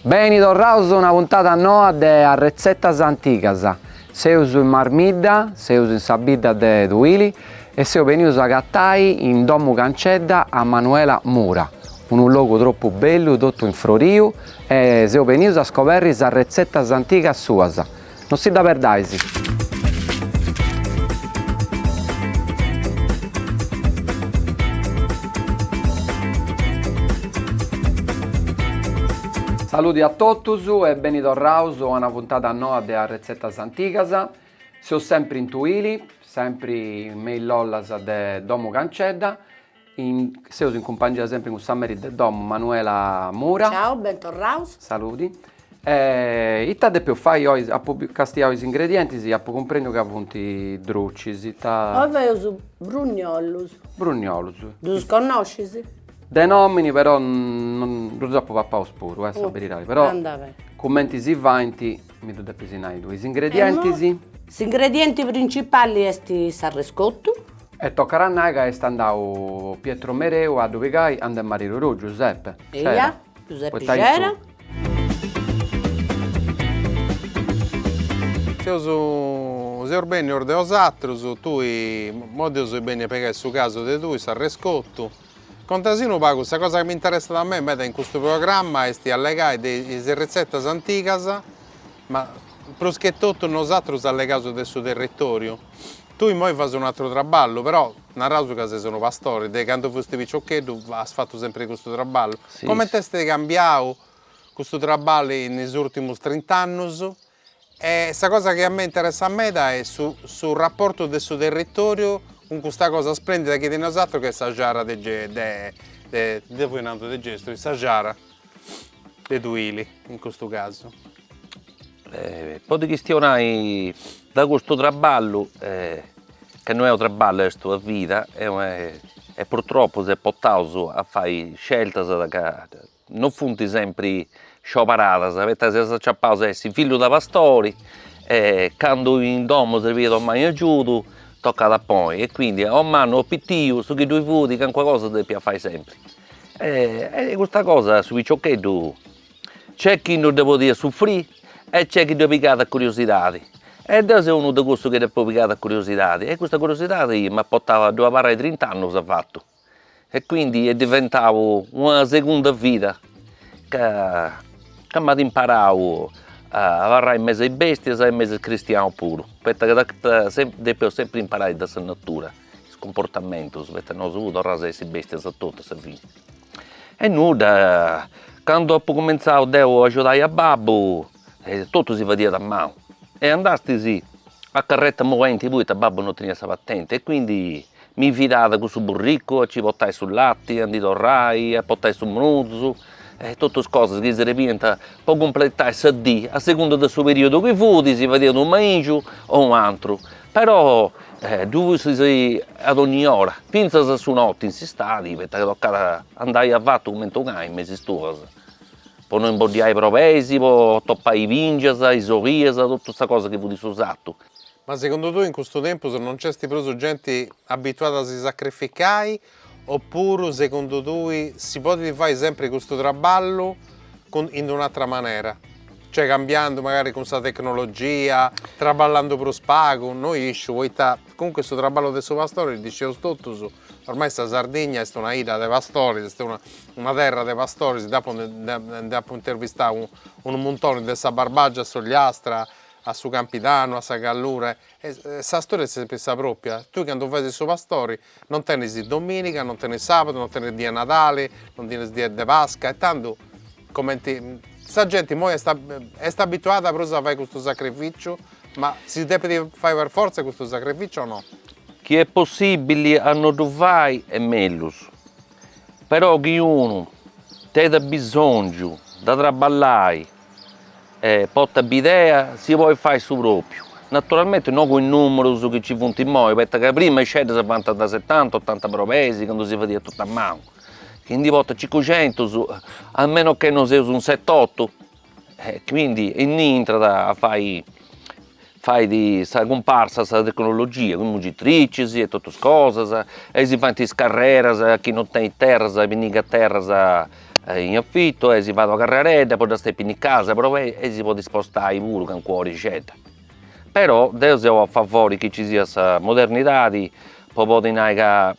Beni torraus a una puntada noa de Arretzetas Antigas. Seus in Marmidda, seus in sa bidda de Tuili e seus benius a agatai in domu Cancedda a Manuela Mura, unu logu tropu bellu, totu infroriu e seus benius a scoberri is arretzetas antigas suas. No si dda perdais! Saludi a totus e beni torraus a una puntada noa de Arretzetas Antigas. Seus sempri in Tuili, sempri me is lollas de Domu Cancedda In, seus in cumpangia sempri cun sa meri de domu Manuela Mura. Ciao, bentorraus. Saludi. E ita depeus fai oi? Apu castiau is ingredientis e apu cumprendiu ca funt drucis, ita. Oi faeus brunniolus. Brunniolus. Ddus connoscis? De nomini però non ddus apu papaus puru, eh, sa beridadi, però cumenti si faint mi ddu depis nai tui. Is ingredientis? S'ingredienti principali est s'arrescotu. E tocat a nai ca est andau Pietro Mereu a ddu pigai ande maridu tuu Giuseppe Cera. Eia, Giuseppe Cera. Seus seus bennius de 'osatrus, tui, immoi deu soi benniu a pigai su casu de tui, s'arrescotu. Contasì unu pagu, sa cosa chi m'interessat a mei meda in custu programma est allegai de is ritzetas antigas, ma prus che totu nosatrus allegaus de su territoriu. Tui immoi fas unu atru traballu, però naraus ca ses unu pastori, de candu fusti piciocheddu as fatu sempri custu traballu. Comente est cambiau custu traballu in is urtimus trint'annus? E sa cosa chi a mei interessat meda est su su rapportu de su territoriu cun custa cosa splendida chi teneus nosatrus chi est sa Giara de de de deu fui nandu de Gesturi, sa Giara de Tuili in custu casu. Po ti chistionai de custu traballu, ca no est unu traballu est una vida, e purtroppo s'est portaus a fai sceltas ca non funt sempri scioberadas, poita seus aciapaus a essi fillus de pastori e candu in domu serbiat a domandai agiudu tocat a ponni e quindi o mannu o pitiu su chi ddui fut calincuna cosa depiat fai sempri e custa cosa su piciocheddu Nc'est chi no dda podiat sufrì e nc'est chi dda pigat a curiosidadi. E deu seu unu de cussus chi dd'apu pigada a curiosidadi e custa curiosidadi m'at portau a ddoi abarrai trint'annus avatu e quindi est diventau una segunda vida ca ca m'at imparau a abarrai in mesu a is bestias e in mesu a is cristianus puru, poita ca depeus sempri imparai de sa natura is cumportamentus, poita nosu puru torraus a essi bestias a totu a sa fini. E nudda, candu apu cumentzau deu a agiudai a babbu, totu si fadiat a manu e andastis a carretta moventi poita babbu no teniat sa patenti e quindi mi fidat cun su burricu a ci portai su latti, a ndi torrai, a portai su mruzu e totus cosas chi srebiant po cumpletai sa dì, a segunda de su periodu chi fut si fadiat unu manigiu o u' atru Però ddu fustis a dogni ora, fintzas a su noti in s'istadi, poita ca tocat a andai avatu cumenti unu cani in mesu is tuas, po no imboddiai crobeis, po atopai bingias, is olias, totu sa cosa chi fut in su satu. Ma segundu tui in custu tempus non nc'est prus genti abituada a si sacrificai opuru segundu tui si podit fai sempri custu traballu cun in un'atra manera? Cioè cambiandu magari cun sa tecnologia, traballandu prus pagu, no isciu, poita comunque su traballu de su pastori ddu scieus totus, ormai sa Sardigna est una 'idda de pastoris, est una una terra de pastoris, nd'apu nd'apu intervistau unu muntoni de sa Barbagia a s'Ogliastra, a su Campidanu, a sa Gallura, e sa storia est sempri sa propria, tui candu fais su pastori Non tenis dominiga, non tenis sabadu, non tenis dì 'e Nadali, non tenis dì de Pasca e tandu cumenti sa genti immoi est est abituada prus a fai custu sacrificiu, ma si depit fai per forza custu sacrificiu o no? Chi est possibili a no ddu fai est mellus, però chi unu tenit abisongiu de traballai e portat bidea si podit fai su propriu, naturalmenti no cun is numerus chi nci funt immoi, poita ca prima is ceddas fuant de setanta otanta crobeis candu si fadiat totu a manu, chi ndi portat cincuxentus a meno che no seus in set'otu, e quindi innì intrat a fai. Fait sa cumparsa sa tecnologia, cun mungitricis e totus cosas, e si faint is carreras, chi non tenit terras pinnigat terras in affitu e si fait una carreredda po ddas tenni pinnicadas e si podit spostai puru calincuna orixedda. Però deu seu a favori chi ci siat sa modernidadi po podi nai ca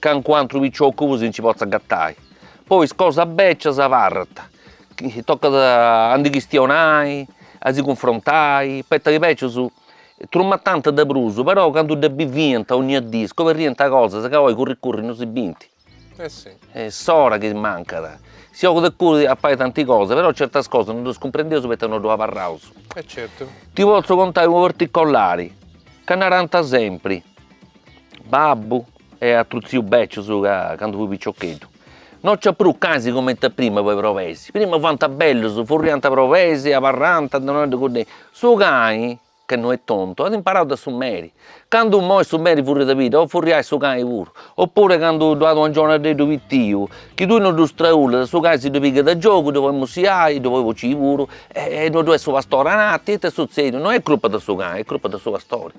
calincunu atru piciocu puru si nci potzat agatai. Poi is cosas becias abarrant, tocat a ndi chistionai, a si cunfrontai, poita is becius trumatant de prus, però candu dda biviant 'onnia dì scoberriant cosas ca oi curri curri non si bint. Eh si. Est s'ora chi mancat. Si 'ogat a curri a fai tanti cosas, però certas cosas non ddas cumprendeus poita non ddoi abarraus. E certu. Ti potzu contai unu particolari ca narant sempri, babbu e atrus tzius becius ca candu fui piciocheddu, no nc'at prus canis cumenti a prima po i crobeis, prima fuant bellus, furriant crobeis, abarrant, su cani ca no est tontu, at imparau de su meri. Candu immoi su meri furriat a bidda, o furriai su cani puru, oppure candu ddu at u' angioni pitiu, chi tui no ddu straullas, su cani si ddu pigat a giogu, ddu podit mussiai, ddu podit bociri puru, e no ddu est su pastori ananti, ita est sutzediu? No est crupa de su cani, est crupa de su pastori.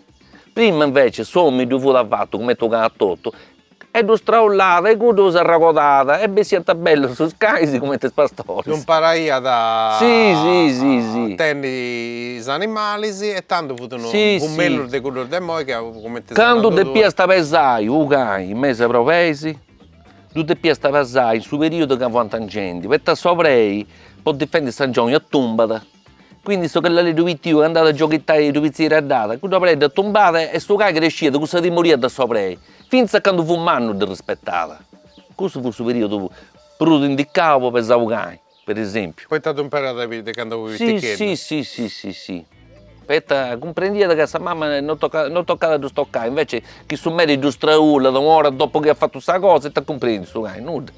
Prima invece s'omini ddu fut avatu cumenti u' cani a totu E ddu straullat e cuddu s'arregodat e bessiant bellus is canis cumenti is pastoris. Ddu imparaiat a si si si si tenni is animalis e tandu fut unu fut mellus de cuddus de immoi ca cumenti Candu depiast pesai u' cani in mesu 'e crobeis, ddu depiast pesai in su periodu ca fuant angendi, poita s'obrei po difendi s'angioni atumbat Quindi su callalleddu pitiu andat a gioghitai e ddu pitzireddat, cuddu obrei dd'atumbat e su cani cresciat cun sa timoria de s'obrei, finzas a candu fut mannu ddu rispettat. Cussu fut su periodu prus indicau po pesai u' cani, per esempiu. Poita ddu imperat de candu fut piticheddu? Si si si si si, poita cumprendiat ca sa mama non tocat non tocat a ddus tocai, invece chi su meri ddu straullat un'ora dopu chi at fatu sa cosa, ita cumprendit su cani, nudda.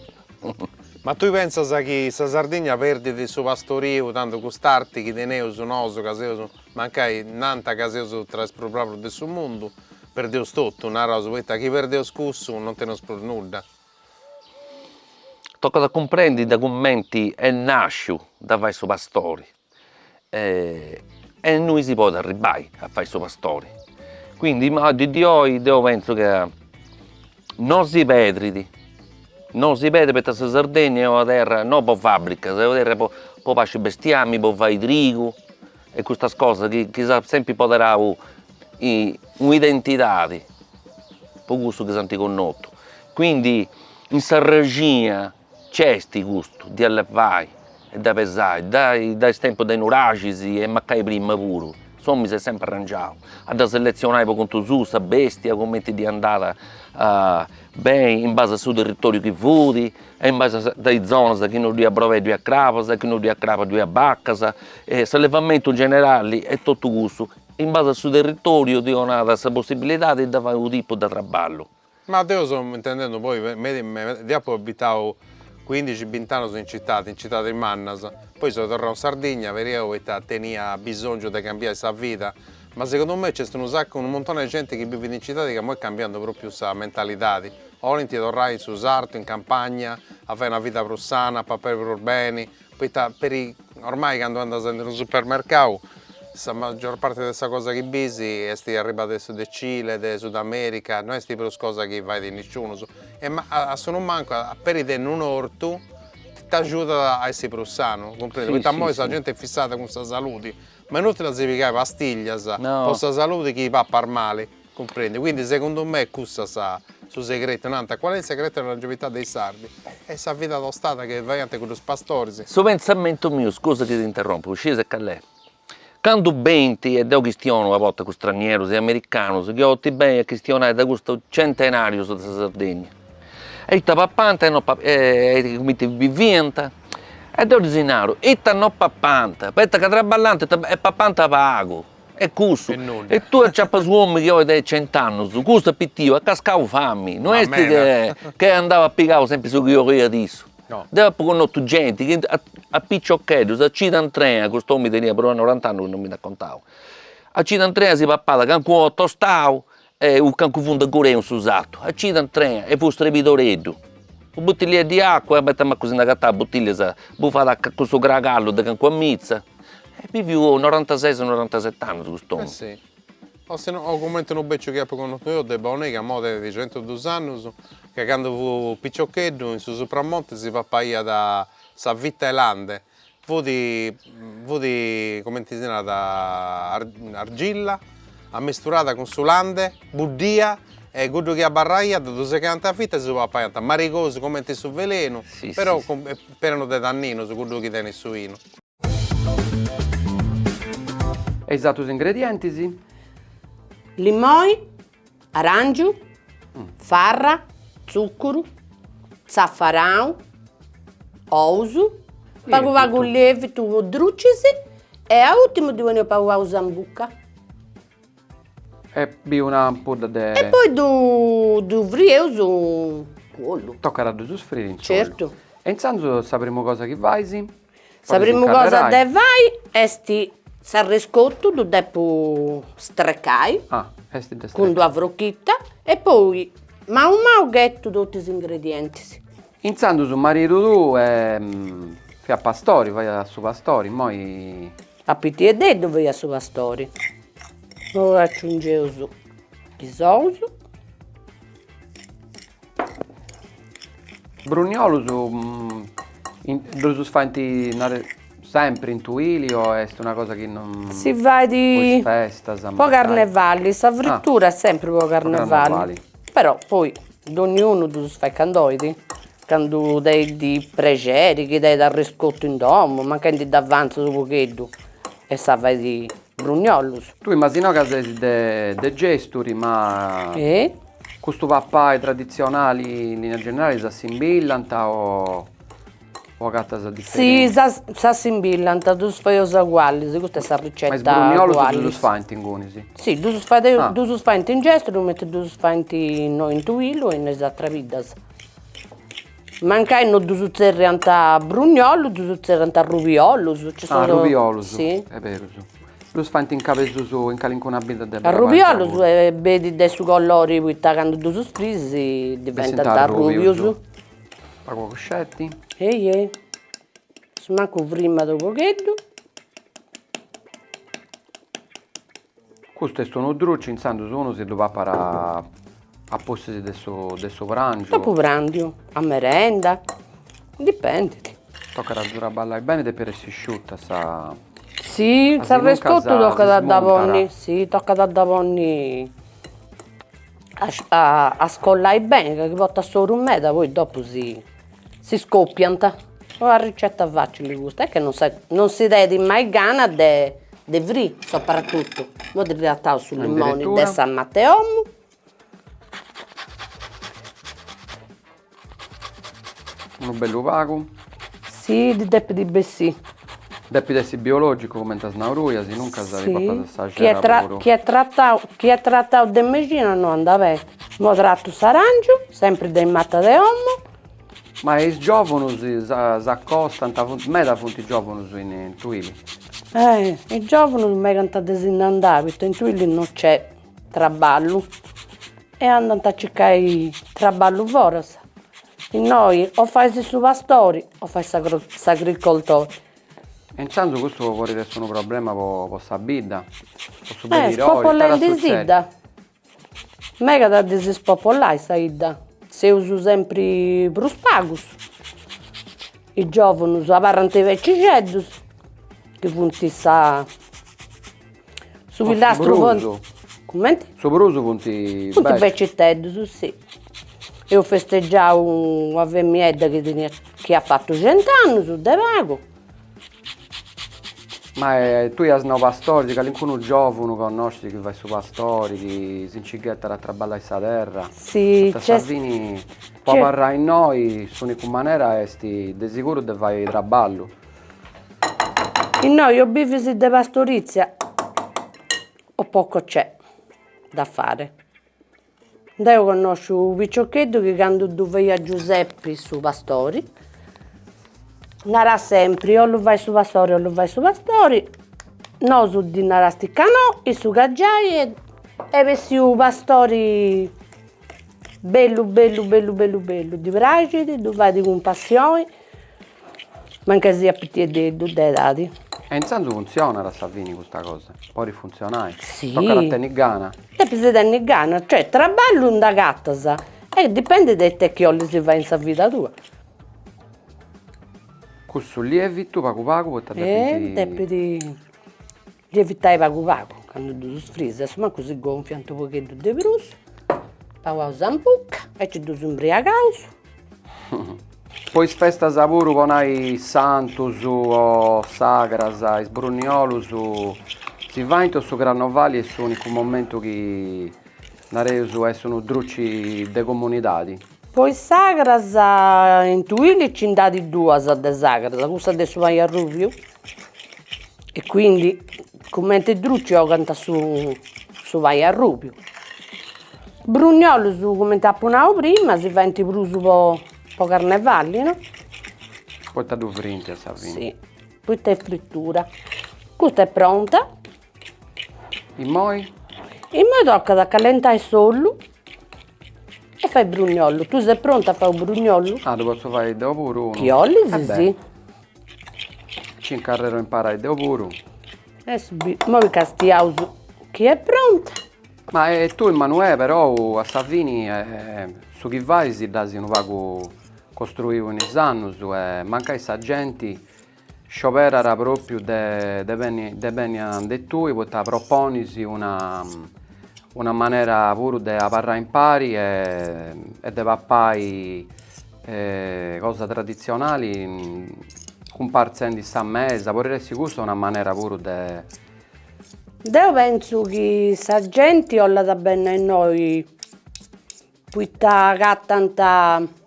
Ma tui pentzas chi sa Sardigna perdit su pastoriu, tandu cust'arti chi teneus nosu ca seus, mancai nant ca seus tra is prus bravus de su mundu, perdeus totu, naraus, poita chi perdeus cussu non teneus prus nudda. Tocat a cumprendi de cumenti est nasciu de fai su pastori e innui si podit arribbai a fai su pastori. Quindi a dì di oi deu pentzu ca no si pedrit, no si pedrit poita sa Sardegna est una terra no po fabbricas, est una terra po po pasci bestiamini, po fai trigu e custas cosas chi chi s'at sempri poderau un'identidadi po cussu chi s'ant connotu. Quindi in s'arrexina Nc'est custu de allevai e de pesai, dae is tempus de is nuraxis e mancai prima puru, s'omini s'est sempri arrangiau a dda seletzionai po contu suu sa bestia, cumenti ddi andat beni in base a su territoriu chi fut e in base de is zonas chi no ddu iat brobei ddu iat crabas e chi no ddu iat crabas ddu iat bacas e s'allevamentu in generali e totu cussu in base a su territoriu ti 'onat sa possibilidadi de fai unu tipu de traballu. Ma deu seu intendendu poi meda deu apu abitau cuindixi bint'annus in citadi, in citadis mannas, poi seu torrau in Sardigna perou poita tenia bisongiu de cambiai sa vida, ma segundu mei nc'est unu saccu, unu muntoni de genti chi bivit in citadi ca imoi est cambiandu propriu sa mentalidadi, 'olint torrai in su sartu, in campagna, a fai una vida prus sana, a papai prus beni, Poita peri ormai candu andas in unu supermercau sa maggior parte de sa cosa chi bisi est arribada de su de Cile, de Sud America, no est prus cosa chi fait nisciunus e ma a su mancu a peri tenni un'ortu t'agiudat a essi prus sanu, cumprendi? Poita immoi sa genti est fissada cun sa saludi, ma est inutili a si pigai pastiglias po sa saludi chi papas mali Cumprendi? Quindi segundu me cussa sa su segretu, nant qual è il segreto della longevità dei sardi? Est sa vida tostada chi faiant cuddus pastoris. Su pentzamentu miu, scusa chi t'interrompu, sciis call'est? Candu benint, e deu chistionu a bortas cun stranierus e americanus, chi 'olint benni a chistionai de custus centenarius de sa Sardegna, e ita papant e no e cumenti biviant, e deu ddis naru, ita no papant, poita ca traballant e papant pagu E cussu, e tui aciapas u' omini chi oi tenit cent'annus, custu a pitiu at cascau fami, no est chi andau a pigau sempri su chi 'oliat issu. Deu apu connotu genti chi a piciocheddus a cida intrea, cust'omini teniat prus de norant'annus candu mi dd'at contau, a cida intrea si papat cancu ou tostau e u cancu fundu 'e gureu in su sartu, a cida intrea e fut srebidoreddu, u' buttillieddu 'e acua, poita mancu si nd'agatat butillias, bufat cun su cragallu de cancuna mitza. Est biviu norantases norantaset'annus cust'omini. Eh si. O si no, o cumenti unu beciu chi apu connotu deu de Baunei ca imoi tenit centudus annus, ca candu fut piciocheddu in su Supramonte si papaiat sa fita 'e lande, fut fut cumenti si narat argilla ammisturada cun su lande, buddia e cuddu chi abarraiat ddu segaiant a fita e si ddu papaiant, marigosu cumenti su velenu, però prenu de tanninus, cuddu chi tenit su 'inu. E is atrus ingredientis? Limoni, arangiu, farra, tzuccuru, tzafarau, ous, pagu pagu lievitu po drucis e a ùrtimu ddi poneus pagu pagu sambuca. E biu una ampudda de. E poi ddu ddu frieus cun ollu. Tocat a ddus friri in s'ollu. Certu. E intzandus sa primu cosa chi fais? Sa primu cosa de fai est s'arrescotu, ddu depu strecai cun d'una frochita e poi mau mau ghetu totu is ingredientis. Intzandus maridu tuu fiat pastori, faiat su pastori, immoi. A pitiededdu faiat su pastori. Poi aciungeus is ous. Brunniolus ddus faint sempri in Tuili o est una cosa chi non. Si fait po is festas po carnevali, sa fritura est sempri po carnevali, però poi donniunu ddus fait candu 'olit, candu tenit prexeri, chi tenit arrescotu in domu, mancai ndi dd'avantzat u' pogheddu e si fait brunniolus. Tui ma si no ca ses de de Gesturi ma custu papai traditzionali in linea generali s'assimbillant o o agatas diferentzias? Si s'assimbillant, ddus faeus agualis, custa est sa ricetta Ma is brunniolus ddus faint ingunis? Si, ddus fadeus, ddus faint in Gesturi cumenti ddus faint innoi in Tuilu e in is atras biddas. Mancai no ddus tzerriant brunniolus, ddus tzerriant arrubiolus, ci sono. Arrubiolus, est berus. Ddus faint in Cabesusu, in calincuna bidda de Brabaxa puru. Arrubiolus e benit de su colori poita candu ddus fris diventant arrubius. Pagu pagu sceti. Ehi su mancu frimat u' pogheddu. Custu est unu druci, intzandus unu si ddu papat a pustis de su de su prangiu. Dopu prandiu, a merenda, dipendit. Tocat a ddu traballai beni, depit essi sciuta sa. Si, s'arrescotu tocat a dda ponni, si, tocat a dda ponni a a scollai beni, ca chi portat soru meda poi dopu si si scoppiant. Una ricetta facili custa, est che non non si tenit mai gana de de frì, soprattutto, imoi ddi ghettaus su limoni de sa mat'e 'omu. Unu bellu pagu. Si ddi depit bessì. Depit essi biologicu cumenti as nau tui, asinuncas ti papas sa cera puru. Chi est tratau chi est tratau de mexina no andat beni. Imoi tratu s'arangiu, sempri de is matas de 'omu. Ma is giòvunus s'acostant, meda funt giòvunus in Tuili? Eh, is giòvunus megant de si nd'andai, poita in Tuili non nc'est traballu e andant a circai traballu foras. Innoi o fais su pastori o fais s'agricoltori. E intzandus custu podit essi unu problema po sa bidda, po su benidori, ita at a sutzedi? Spopolendi·sidda Megat a ddi si spopolai sa 'idda, seus sempri prus pagus, is giovunus abarrant is becixeddus, chi funt sa su pilastru cumenti? Su prus funt funt beciteddus si. Eus festegiau una femiedda chi teniat chi at fatu cent'annus de pagu Ma tui as nau pastori, si calincunu giovunu connoscis chi fait su pastori, chi si nci ghetat a traballai sa terra, Si poita a sa fini po abarrai innoi s'unicu manera est de siguru de fai traballu. Innoi o bivis de pastorizia o poco c'è da fare. Deu connosciu unu piciocheddu chi candu ddu faiat Giuseppi su pastori, narat sempri, 'ollu fai su pastori 'ollu fai su pastori, nosu ddi narastis ca no, issu ca giai e est bessiu pastori bellu bellu bellu bellu bellu, ddi praxit, ddu fait cun passioni, mancai siat pitieddeddu de edadi. E intzandus funtzionat a sa fini custa cosa, podit funtzionai. Si. Tocat a tenni gana. Depis tenni gana, cioè traballu nd'agatas e dipendit de ite chi 'olis fai in sa vida tua. Cussu lievitu pagu pagu poita depint. Depit lievitai pagu pagu, candu ddus fris, a su mancu si gonfiant u' pogheddu de prus, papaus in bucca, aici ddus imbriagaus. Po is festas puru po nai santus o sagras, is brunniolus si faint o su carnovali est s'unicu momentu chi nareus est unu druci de comunidadi? Po is sagras in Tuili nci nd'at duas de sagras, cussa de su pani arrubiu e quindi cumenti druci 'ogant su su pani arrubiu. Brunniolus cumenti apu nau prima si faint prus po po carnevali no. Poita ddu frint a sa fini. Si, poita est fritura. Custa est pronta. Immoi? Immoi tocat a callentai s'ollu e fai brugnollu. Tui ses prontu a fai u' brugnollu? Ah ddu potzu fai deu puru unu? Chi 'ollis si. Ci incarrero a imparai deu puru. Immoi castiaus chi est pronta. Ma e tui Manuè però a sa fini su chi fais dd'as unu pagu costruiu in is annus e mancai sa genti scioberat propriu de de benni de benni ande tui poita proponis una una manera puru de abarrai impari e e de papai cosa traditzionali cumpartzendi sa mesa, podit essi custa una manera puru de Deu pentzu chi sa genti 'ollat benni a innoi poita agatant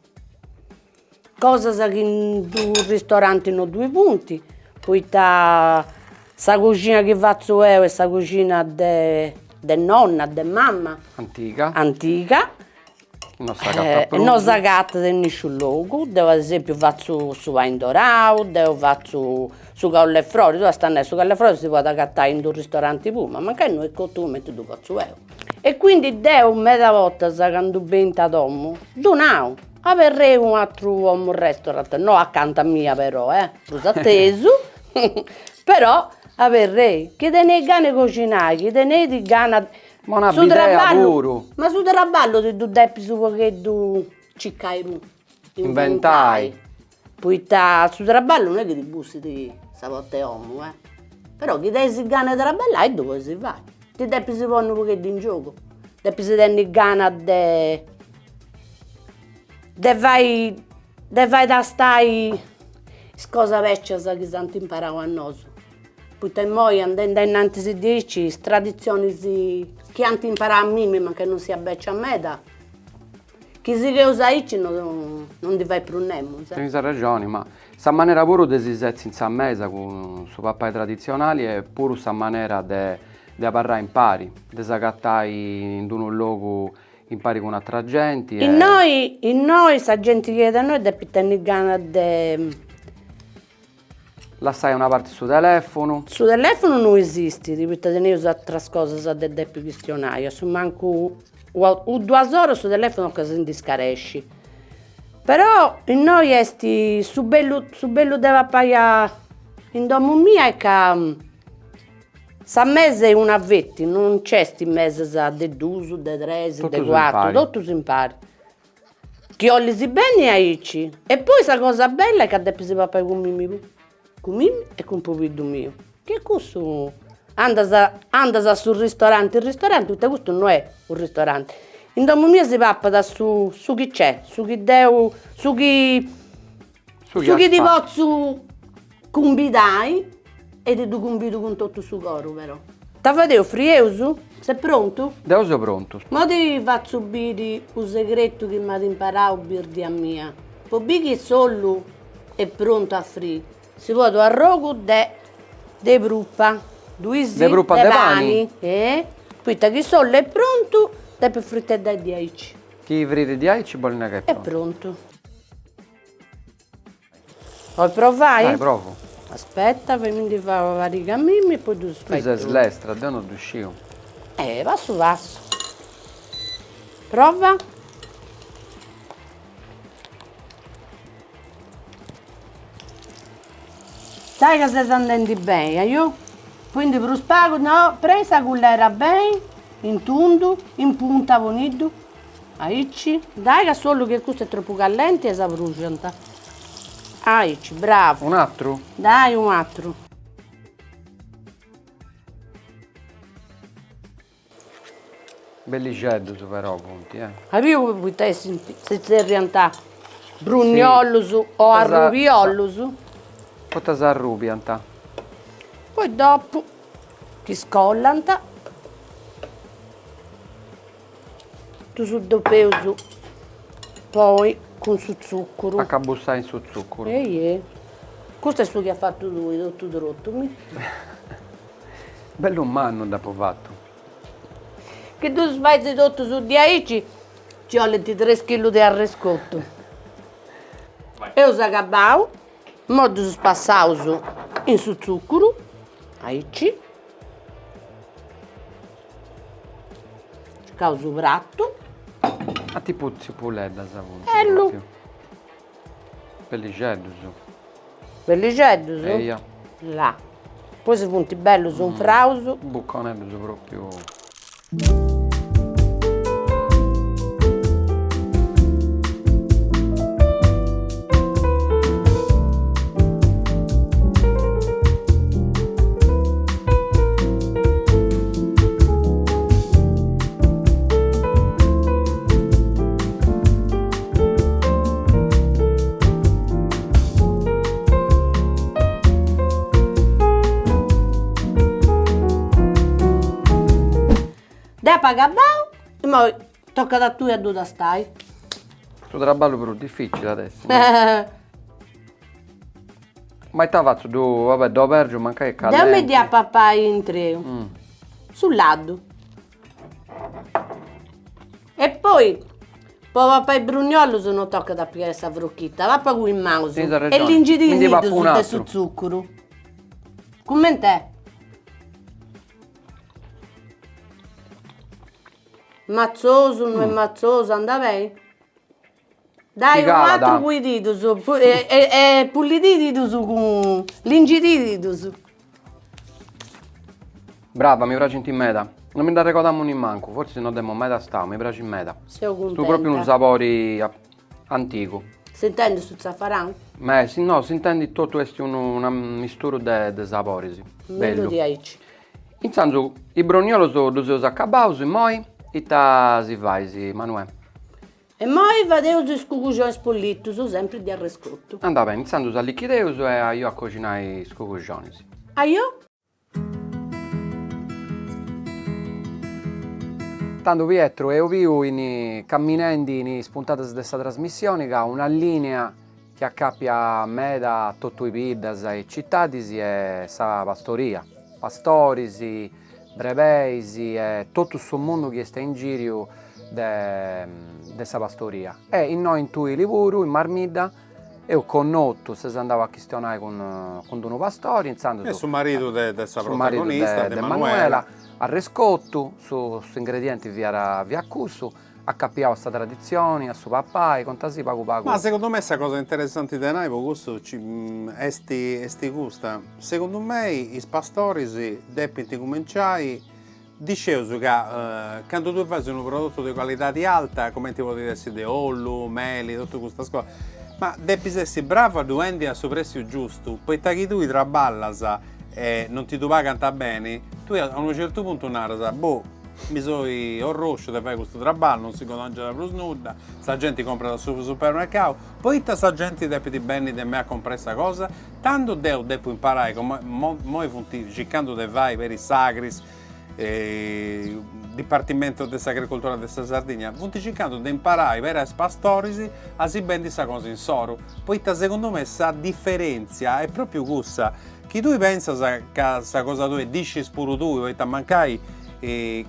cosas chi in d'u ristoranti no ddui funt, poita sa coxina chi fatzu 'eu est sa coxina de de nonna, de mama. Antiga. Antiga. No s'agatat prus. No s'agatat in nisciunu logu, deu ad esempiu fatzu su pani indorau, deu fatzu su caul'e frori, tui as a nai su caul'e frori si podit agatai in d'u ristoranti puru, ma mancai no est cotu cumenti ddu fatzu 'eu. E quindi deu meda bortas candu benint a domu ddu nau, aberrei u' aturu 'omu restaurant, no acanta mia però eh, prus atesu, però aberrei, chi teneis gana 'e coxinai, chi teneis gana Ma una bidea puru. Ma su traballu ti ddu depis u' pogheddu circai puru. Inventai. Poita su traballu no est chi ti bussit sa porta 'e 'omu eh. Però chi tenis gana 'e traballai ddu podis fai. Ti depis ponni u' pogheddu in giogu. Depis tenni gana de de fai de fai tastai is cosas becias chi s'ant imparau a nosu. Poita immoi andendi a innantis diaici is traditzionis chi ant imparau a mimmi mancai non sia becia meda, chi sigheus aici no no ndi fait prus nemus. Tenis arrexoni, ma sa manera puru de si setzi in sa mesa cun su papai traditzionali est puru sa manera de de abarrai impari, de s'agatai in d'unu logu impari cun atra genti e. Innoi innoi sa genti chi 'enit a innoi depit tenni gana de Lassai a una parti su telefunu. Su telefunu no esistit, poita teneus atras cosas de depi chistionai, a su mancu u' duas oras su telefunu ca si ndi scaresci. Però innoi est su bellu su bellu de papai in domu mia est ca sa mesa est una feti, non nc'est mesas de dus, de tres, de cuatru, totus impari. Chi 'olis benni aici. E poi sa cosa bella est ca depis papai cun mimmi puru, cun mimmi e cun pobiddu miu, chi cussu andas andas a su ristoranti ristoranti, poita custu no est u' ristoranti, in domu mia si papat su su chi c'est, su chi deu, su chi Su chi ti potzu cumbidai e ti ddu cumbidu cun totu su coru però. Ita fadeus, frieus? Ses prontu? Deu seu prontu. Mo ti fatzu biri u' segretu chi m'at imparau birdia mia. Po biri chi s'ollu est prontu a frii, si ponit u' arrogu de de prupa, ddu is? De prupa de pani? Eh, poita chi s'ollu est prontu depit friteddai diaici. Chi fritit diaici bolit nai ca est prontu. Est prontu. Bolis provai? Dai, provu. Aspetta, faimindi fai una pariga a mimmi e poi ddus fai tui. Tui ses lestra, deu no ddu sciu. Eh, passu passu. Prova. Dai ca ses andendi beni, ahiò. Ponindi prus pagu, no, preni sa cullera beni, in tundu, in punta poniddu, aici. Dai ca s'ollu chi est custu est tropu callenti e s'abruxant. Aici, bravu. Un'atru? Dai un'atru. Bellixeddus però funt, eh. As biu poita essint, si zerriant bruniollus o arrubiollus? Poita s'arrubiant. Poi dopu chi scollant ddus dopeus poi cun su tzuccuru. Acabussai in su tzuccuru. Ehi Custu est su chi as fatu tui, totu trotu, mi. Bellu mannu dd'apu fatu. Chi ddus fais totus diaici nci 'olint tres chilus de arrescotu. Eus acabau, imoi ddus passaus in su tzuccuru, aici. Circaus su pratu. A tipu tzipuleddas funt. Bellu. Bellixeddus. Bellixeddus? Eia. Là. Poi si funt bellus unfraus. Buconeddus propriu. Deu apu acabau, imoi tocat a tui a ddu tastai. Su traballu prus dificili at essi. Ma ita fatzu, ddu, va bè, dd'obergiu mancai est callenti. Deu mi dd'ia a papai intreu. Su laddu. E poi po papai bruniollus no tocat a pigai sa frochita, papa cun is manus e lingidisiddus de su tzuccuru. Cument'est? Matzosu, no est matzosu, andat beni? Dai unu atru puididdus e pullididdus cun lingididdus. Brava, mi praxint meda. Non mi nd'arregodamu nimancu, fortzis no dd'emu mai tastau, mi praxit meda. Seu cuntenta. Est propriu unu sabori antigu. S'intendit su tzafaranu? Me, si no, s'intendit totu, est unu un'amisturu de de saboris. Bellu diaici. Intzandus, is bronniolos ddus eus acabaus, immoi ita si fais, Manuè? E immoi fadeus is cuguxonis pollitus, sempri de arrescotu. Andat beni, intzandus allichideus e ajo a coxinai is cuguxonis. Ajo. Tandu Pietru, eus biu in camminendi in is puntadas de sa trasmissioni ca una linea chi acapiat meda totu is biddas e citadis est sa pastoria, pastoris, brebeis e totu su mundu chi est a ingiriu de de sa pastoria. E innoi in Tuili puru, in Marmidda, eus connotu, ses andau a chistionai cun cun d'unu pastori, intzandus. Est su maridu de de sa protagonista, de Manuela. Arrescotu, su s'ingredienti fiat fiat cussu, acapiau a sa traditzioni, a su papai, contasì pagu pagu. Ma segundu me sa cosa interessanti de nai po custu est est custa, segundu mei is pastoris depint cumenciai, ddu scieus ca candu tui fais unu prodottu de calidadi alta, cumenti podit essi de ollu, meli, totu custas cosas, ma depis essi bravu a ddu 'endi a su pressiu giustu, poita chi tui traballas e non ti ddu pagant beni, tui a unu certu puntu naras, boh, Mi soi orrosciu de fai custu traballu, non si guadangiat prus nudda, sa genti comprat a su supermercau, poita sa genti depit benni de mei a comporai sa cosa? Tandu deu depu imparai, immoi funt circandu de fai peri s'Agris, Dipartimento de s'Agricoltura de sa Sardigna, funt circandu de imparai peri a is pastoris a si bendi sa cosa insoru, poita segundu mei sa diferentzia est propriu cussa, Chi tui pensas ca sa cosa tua ddu scis puru tui, poita mancai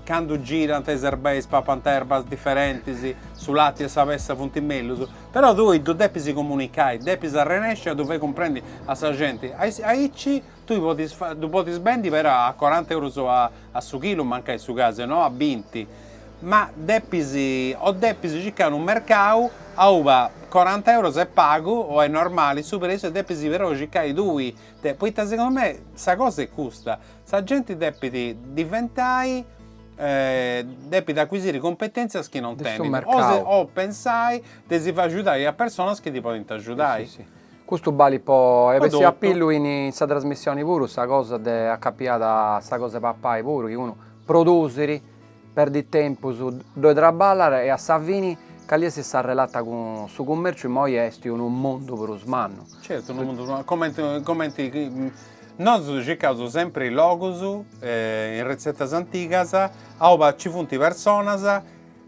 candu girant is erbeis papant erbas diferentis, su lati e sa petza funt mellus, però tui ddu depis comunicai, depis arrenesci a ddu fai cumprendi a sa genti, aici tui podis ddu podis bendi però a coranta eurus a su chilu mancai su casu e no a binti, ma depis o depis circai unu mercau auba. Coranta euros est pagu o est normali su preziu e depis però circai tui de, poita segundu me sa cosa est custa, sa genti depit diventai depit acquisiri cumpetentzias chi non tenit o o pensai de si fai agiudai a personas chi ti podint agiudai. Custu balit po, est bessia a pillu in sa trasmissioni puru sa cosa de acapiada a sa cosa 'e papai puru, chi unu produsit Perdit tempus, ddoi traballat e a sa fini cali est sa relata cun su cummerciu immoi est unu mundu prus mannu. Certu, unu mundu prus mannu, cumenti cumenti nosu circaus sempri logus in retzetas antigas auba nci funt personas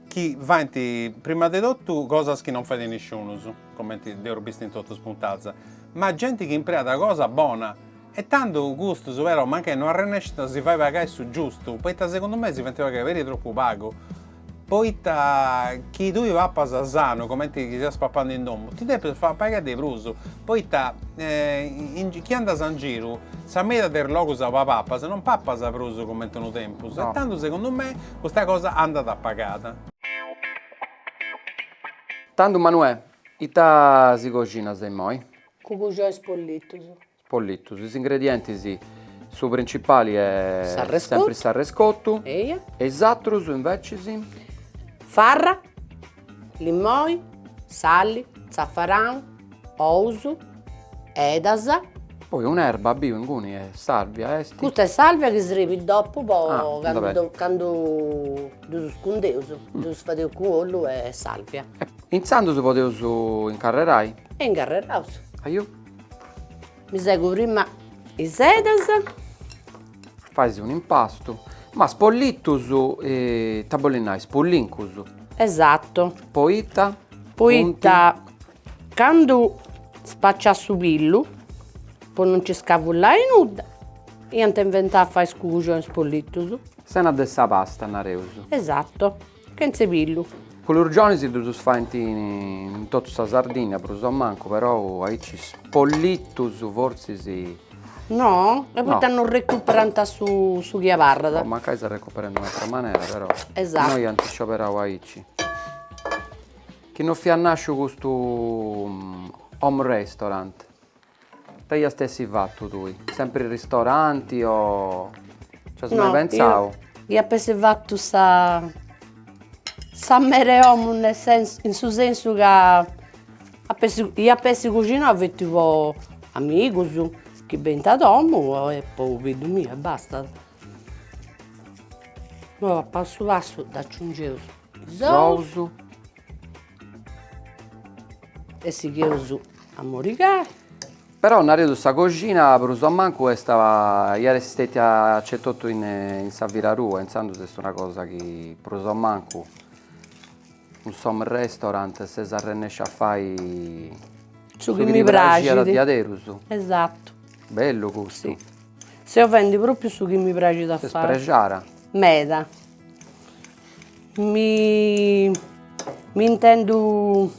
chi faint prima de totu cosas chi non fait nisciunus, cumenti dd'eus bistu in totus is puntadas, ma genti chi impreat cosa bona E tandu custus però mancai no arrennescint a si fai pagai su giustu, poita segundu mei si faint pagai peri tropu pagu, poita chi tui papas sanu cumenti chi siast papandi in domu ti depis fai pagai de prus, poita chi andas in giru sa meda de is logus auba papas non papas prus cumenti unu tempus e tandu segundu mei custa cosa andat pagada. Tandu Manuè, ita si coxinas immoi? Cuguxonis pollitus. Pollitus. Is ingredientis, su principali est sempri s'arrescotu. Eia. E is atrus invecis? Farra, limoni, sali, tzafaranu, ous, edas. Poi un'erba biu inguni est salvia est? Custa est salvia chi srebit dopu po candu candu ddus cundeus, ddus fadeus cun ollu e salvia. Intzandus podeus incarrerai? E incarreraus. Ahiu. Mi segu prima is edas. Fais un'impastu. Ma spollitus ita bollit nai, spullincus? Esatto. Poita? Poita candu spaciat su pillu, po non nci scavullai nudda, iant inventau a fai is cuguxonis pollitus. Sena de sa pasta, nareus. Esatto. Chentze pillu. Culurgionis ddus faint in totu sa Sardigna prus o mancu, però aici spollitus fortzis. No, e poita non recuperant su su chi abarrat. O mancai s'arrecuperant in un'atra manera però. Esatto. Innoi ant scioberau aici. Chi no fiat nasciu custu home restaurant Ita iast essi fatu tui? Sempri ristoranti o nci as mai pentzau? No, ia ap'essi fatu sa sa mere 'e 'omu nel senso in su sensu ca ap'essi ia ap'essi coxinau feti po amigus chi benint a domu e po pobiddu miu e bastat. Imoi a passu passu dd'aciungeus is ous e sigheus a morigai. Però nareus sa coxina prus o mancu est iat essi stetia acetotu in sa vida tua, intzandus est una cosa chi prus o mancu cun s'home restaurant ses arrennescia a fai su chi mi praxit diaderus. Esattu. Bellu custu. Si. Seu fendi propriu su chi mi praxit a fai. Ses prexara. Meda. Mi mi intendu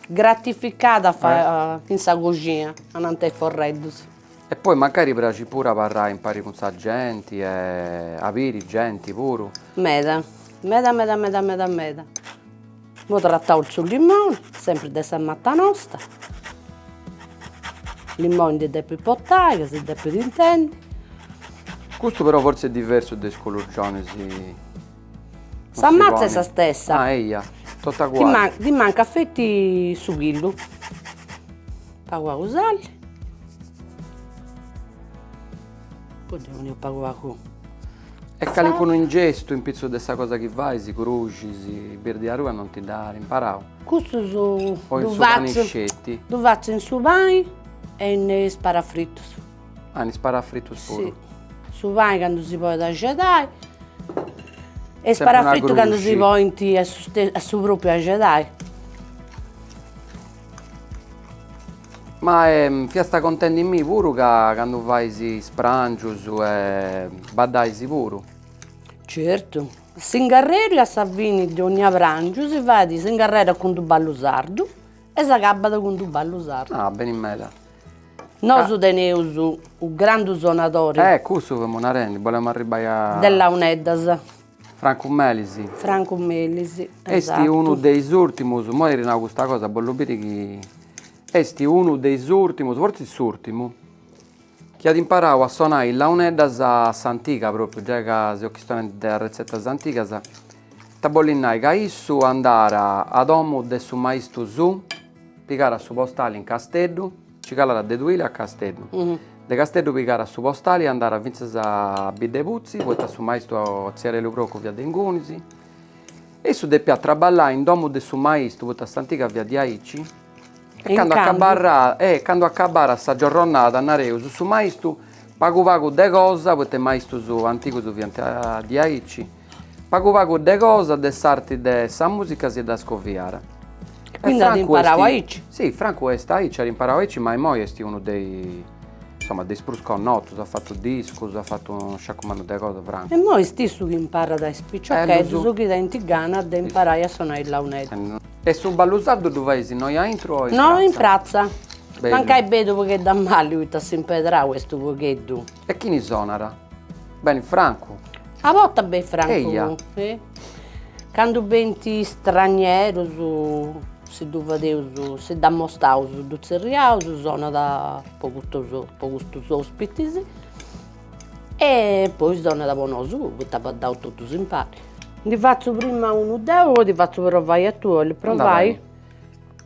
gratificada a fai in sa coxina ananti a is forreddus. E poi mancari praxit puru abarrai impari cun sa genti e a biri genti puru. Meda, meda meda meda meda meda. Imoi trataus su limoni, sempri de sa mata nosta. Limoni ndi depit portai ca si depit intendi. Custu però fortzis est diversu de is culurgionis. Sa matza est sa stessa. Ah eia, totu aguali. Ddi mancat feti su pillu. Pagu pagu sali. Poi ddi poneus pagu pagu. E calincunu ingestu in pitzus de sa cosa chi fais, cruxis, birdi arrua non ti dd'at imparau? Custus O in su pani sceti? Ddu fatzu in su pani e in is parafritus. Ah, in is parafritus puru? Si, su pani candu si podit axedai e is parafritus candu si podint a su propriu axedai. Ma fiast contendi·mì puru ca candu fais is prangius e baddais puru. Certu, s'ingarreru a sa fini de 'onnia prangiu si fait, s'ingarrerat cun d'u ballu sardu e s'agabat cun d'u ballu sardu. Ah, beni meda. Nosu teneus u grandu sonadori. Eh, cussu femu narendi, bolemu arribbai a. De launeddas. Francu Melis. Francu Melis, Est unu de is ùrtimus, imoi ddi nau custa cosa, bollu biri chi est unu de is ùrtimus, fortzis s'ùrtimu, chi at imparau a sonai is launeddas a s'antiga propriu, giai ca seus chistionendi de arretzetas antigas, ita bollit nai ca issu andat a domu de su maistu suu, pigat su postali in Casteddu, nci calat de Tuili a Casteddu, de Casteddu pigat su postali e andat fintzas a Biddeputzi, poita su maistu tziu Arelu Procu fiat de ingunis, e issu depiat traballai in domu de su maistu, poita a s'antiga fiat diaici, e candu acabarat e candu acabarat sa giorronada, nareus, su maistu pagu pagu de cosa, poita is maistus antigus fiant diaici, pagu pagu de cosa de s'arti de sa musica si dda scoviat. E quindi at imparau aici? Si, Francu est aici, at imparau aici, ma immoi est unu de is, insoma, de is prus connotus, at fatu discus, at fatu unu sciacu mannu de cosas Francu. E immoi est issu chi imparat a is piciocheddus chi tenint gana de imparai a sonai is launeddas. E su ballu sardu ddu fais innoi aintru o in pratza? No, in pratza. Mancai benit u' pogheddu a mali, poita s'impedrau est u' pogheddu. E chini sonat? Benit Francu? A bortas benit Francu. Eia. Candu benint stranierus si ddu fadeus, si dd'ammostaus, ddu tzerriaus, sonat po custus po custus ospitis e poi sonat po nosu poita baddaus totus impari. Ndi fatzu prima unu deu poi ti fatzu provai a tui, 'olis provai?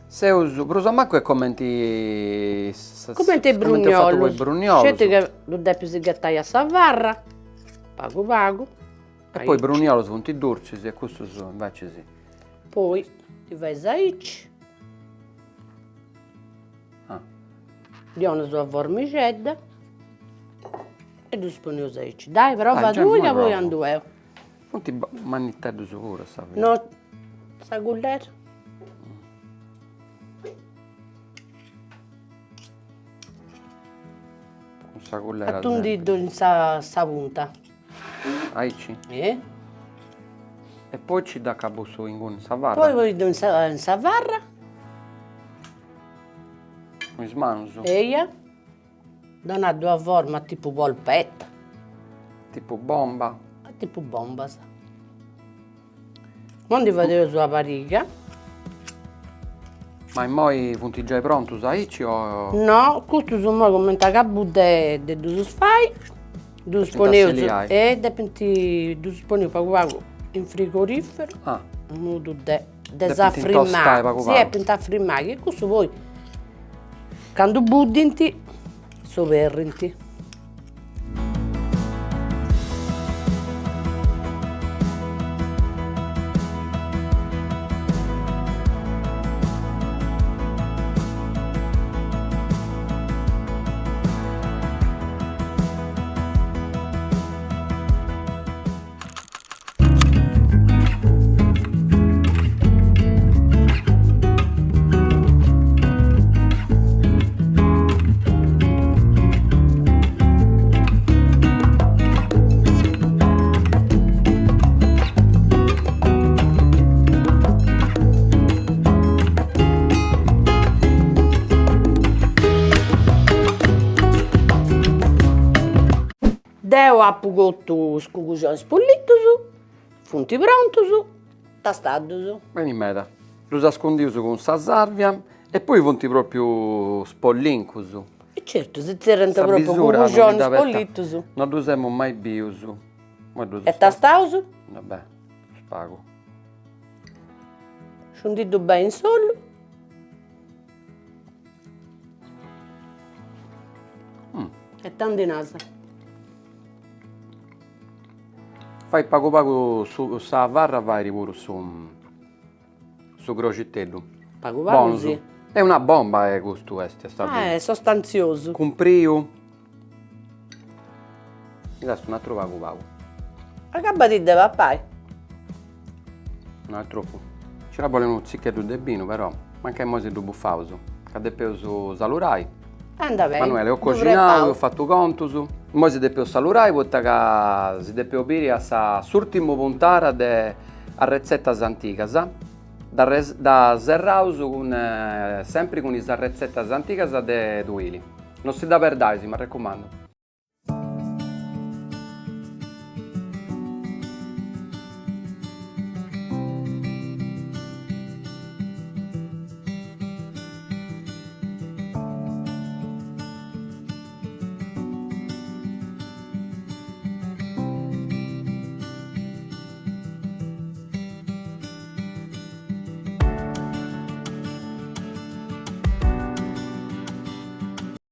Seus prus o mancu est cumenti Cumenti is brugnolus, sceti ca ddu depis ghetai a sa farra, pagu pagu. E poi brugnolus funt durcis e custus invecis. Poi ti fais aici. Ah. Ddi 'onas una formixedda e ddus poneus aici. Dai prova tui ca poi andu 'eu. Funt manniteddus puru a sa fini. No, sa cullera. Cun sa cullera. Atundiddu in sa sa punta. Aici? E. E poi ci dd'acabus inguni in sa farra? Poi poi in sa in sa farra. Cun is manus? Eia. Donat una forma tipu polpetta. Tipu bomba? Tipu bombas. Moi ndi fadeus una pariga. Ma immoi funt giai prontus aici o? No, custus immoi cumenti acabu de de ddus fai, ddus poneus e depint, ddus poneus pagu pagu in frigoriferu, in modu de de s'afrimai, si depint afrimai, chi cussu poi candu buddint s'oberrint. Deu apu cotu is cuguxonis pullitus, funt prontus, tastaddus. Beni meda. Ddus as cundius cun sa salvia e poi funt propriu spollincus. E certu, si zerriant propriu cuguxonis pollitus. No ddus emu mai bius. E tastaus? Beh, prus pagu. Sciundiddu beni in s'ollu. E ita ndi nas? Fait pagu pagu su sa farra fait puru su su croxiteddu. Pagu pagu si. Est una bomba eh custu est a sa fini. Est sostanziosu. Cumpriu. Mi tastu un'aturu pagu pagu. Acabadi de papai. No est tropu. Nci iat a bolli unu tzicheddu de binu però, mancai immoi si ddu bufaus, ca depeus salurai. Andat beni. Manuela, eus coxinau, eus fatu contus, immoi si depeus salurai poita ca si depeus biri a sa s'urtimu puntada de Arretzetas Antigas, dda serraus cun sempri cun is arretzetas antigas de Tuili. No si dda perdais, m'arrecumandu.